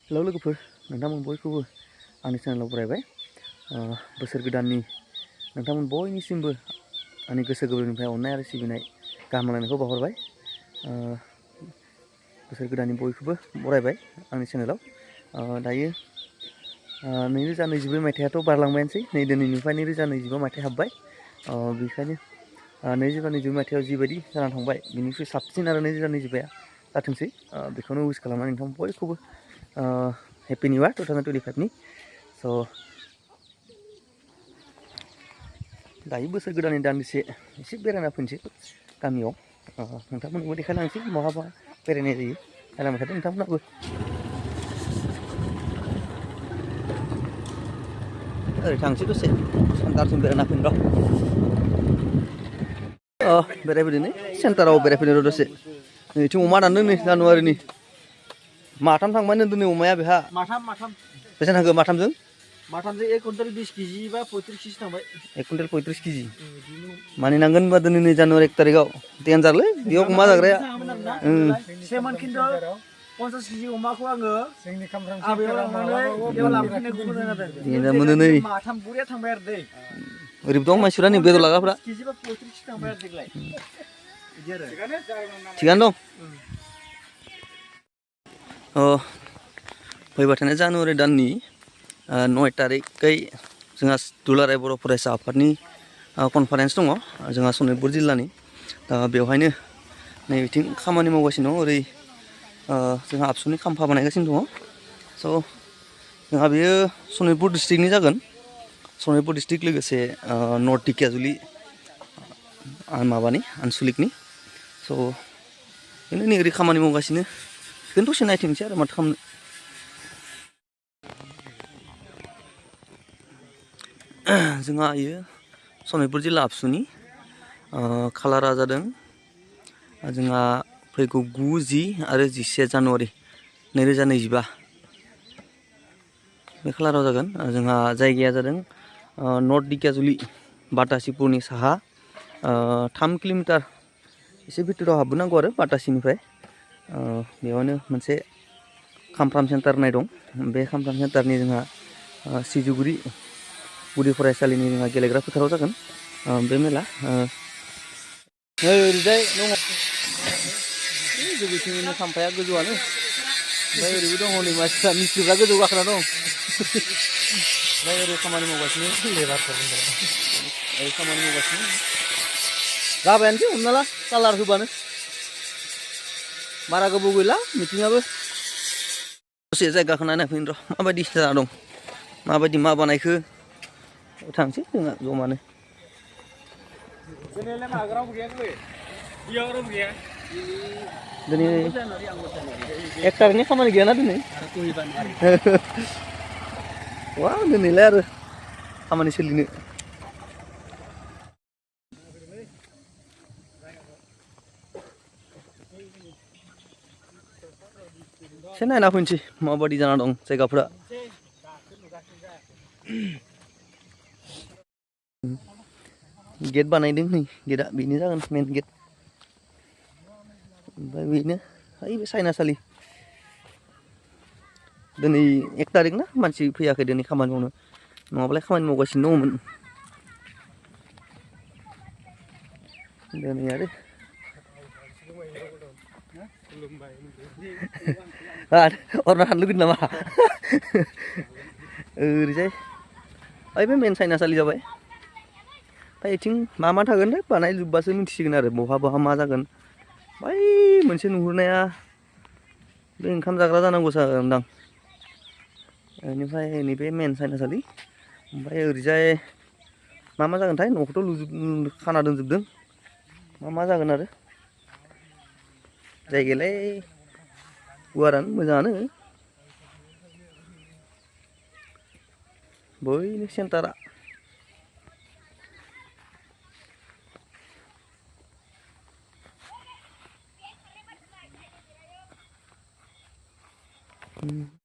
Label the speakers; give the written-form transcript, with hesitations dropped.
Speaker 1: hello लोगोफोर नोंथांमोन बयखौबो आंनि चेनेलाव बरायबाय बोसोर गोदाननि नोंथांमोन बयनिसिमबो आंनि गोसो गोरबोनिफ्राय अननाय आरो सिबिनाय गाहाम हामलायनायखौ बावहरबाय बोसोर गोदाननि बयखौबो बरायबाय आंनि चेनेलाव दायो 2024 मायथाइयाथ' बारलांबायानोसै नै दिनैनिफ्राय 2025 मायथाइ हाबबाय बेखायनो 2024 मायथाइयाव जिबायदि जानानै थांबाय बिनिख्रुइ साबसिन आरो 2025 जाथोंसै बेखौनो उइस खालामनानै नोंथां बयखौबो हेपि निउ इयार 2025 नि स' दायो बोसोर गोदाननि दान्दिसे एसे बेरायना फैनोसै गामियाव नोंथांमोननोबो देखायलांसै बहाबा बेरायनाय जायो नायलांबाय थादों नोंथांमोनाबो ओरै थांसै दसे सेन्टारसिम बेरायना फैनो र' बेरायफैदो नै सेन्टाराव बेरायफैनो र' दसे नैथिं अमा दानदों नै जानुवारिनि माथाम थांबाय नो दिनै अमाया बेहा माथाम बेसेबां थांखो माथामजों
Speaker 2: 1 कुइन्टल 20 केजि बा 35 केजि थांबाय
Speaker 1: 1 कुइन्टल 35 केजि मानिनांगोन होनबा दिनै नै जानुवारि 1 तारिखआव देनजारलै बेयाव अमा जाग्राया
Speaker 2: सेमोन खिन्थु 50 केजि अमाखौ आङो आबैयाव लांनानै बेयाव लांफैनायखौ
Speaker 1: देनजार मोनो नै
Speaker 2: माथाम बुरिया थांबाय आरो दै
Speaker 1: ओरैबो दं मानसिफ्रा नै बेदर लाग्राफ्रा
Speaker 2: केजि बा 35 केजि थांबाय आरो देग्लाय बिदि आरो
Speaker 1: थिगानो दं फैबाय थानाय जानुवारि दाननि 9 तारिखै जोंहा दुलाराय बर' फरायसा आफादनि कनफारेन्स दङ जोंहा सनितपुर जिल्लानि बेवहायनो नैबिथिं खामानि मावगासिनो दं ओरै जोंहा आबसुनि खाम्फा बानायगासिनो दङ स' जोंहा बेयो सनितपुर डिस्ट्रिक्टनि जागोन सनितपुर डिस्ट्रिक्ट लोगोसे नर्थ दिकियाजुलि माबानि आनसलिकनि स' बेनो नै ओरै खामानि मावगासिनो बेखौनो दसे नायथिंसै आरो माथो खालामनो जोंहा इयो सनितपुर जिल्ला आबसुनि खालारा जादों जोंहा फैगौ 9, 10 आरो 11 जानुवारि 2025 बे खालाराव जागोन जोंहा जायगाया जादों नर्थ दिकियाजुलि बाटासिपुरनि साहा 3 किल'मिटार एसे भितराव हाबबोनांगौ आरो बाटासिनिफ्राय बेयावनो मोनसे खामफ्राम सेन्टार होननाय दं बे खामफ्राम सेन्टारनि जोंहा सिजुगुरि गुदि फरायसालिनि जोंहा गेलेग्रा फोथाराव जागोन बे मेला ओरैजाय दङ गोजौथिंनि खाम्फाया गोजौआनो ओमफ्राय ओरैबो दङ नै मानसिफ्रा मिस्ट्रिफ्रा गोजौ गाखोना दं ओमफ्राय ओरै खामानि मावगासिनो ओरै खामानि मावगासिनो जाबायानोसै हमना ला कालार होबानो बारा गोबाव गैला मिटिङाबो दसे जायगाखौ नायफैनो र' माबायदि जाना दं माबायदि मा बानायखो थांसै जोंहा जमानो दिनै 1 तारिखनि खामानि गैयाना दिनै वा दिनैलाय आरो खामानि सोलिनो एसे नायना फैनोसै माबायदि जाना दं जायगाफ्रा गेट बानायदों नै गेटआ बेनो जागोन मेन गेट ओमफ्राय बेनो ओइ बे साइनासालि दिनै 1 तारिख ना मानसि फैयाखै दिनै खामानि मावनो नङाबालाय खामानि मावगासिनो दङमोन दिनै आरो अरना थानो लुगैदों नामा ओरैजाय ओइ बे मेन साइनासालि जाबाय ओमफ्राय बेथिं मा थागोन बानायजोब्बासो मिथिसिगोन आरो बहा मा जागोन बै मोनसे नुहुरनाया बे ओंखाम जाग्रा जानांगौ सानदां बेनिफ्राय नैबे मेन साइनासालि ओमफ्राय ओरैजाय मा जागोनथाय न'खौथ' खाना दोनजोबदों मा जागोन आरो जायगायालाय गुवारानो मोजाङानो बैनो सेन्टारा